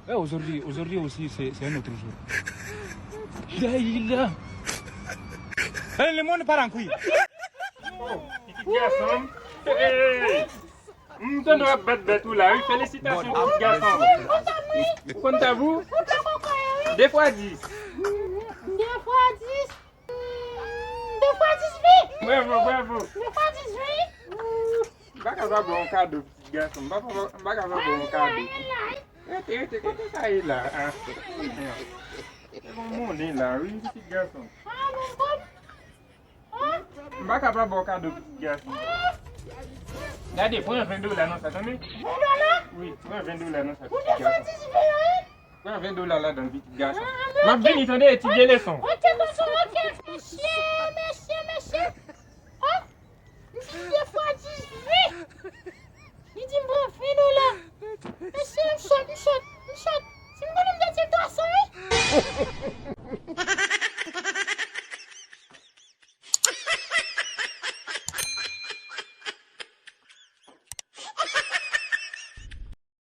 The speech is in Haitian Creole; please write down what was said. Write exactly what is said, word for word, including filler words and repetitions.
Eh, aujourd'hui, aujourd'hui aussi, c'est c'est un autre jour. Dayila. Eh, le monde part en couille. Pitit gason m. Hey! M tande w ap bat bèt ou la, wi. Felisitasyon, pitit gason m. Ou konn tab ou? De fwa dis. De fwa dis. De fwa dis, wi. Bravo, bravo. De fwa dis, wi. M pa ka ba w yon kado, pitit gason m. M pa ka, m pa ka ba w yon kado. Rete, rete, kote sa ye la? Ah. Se yon monnen la, wi, pitit gason m. M pa ka ba w kado, pitit gason. Gade, pran ven dola nan sa, tande? Ven dola? Wi, pran ven dola nan sa, pitit gason. Pran ven dola ladan, pitit gason. M ap vini, tande, etidye leson. Ok, gason, ok. Mesye, mesye, mesye. Oh, m di de fwa dizuit. Li di m pran ven dola. Mesye, m sòt, m sòt, m sòt. Si m konnen m te di gason, wi.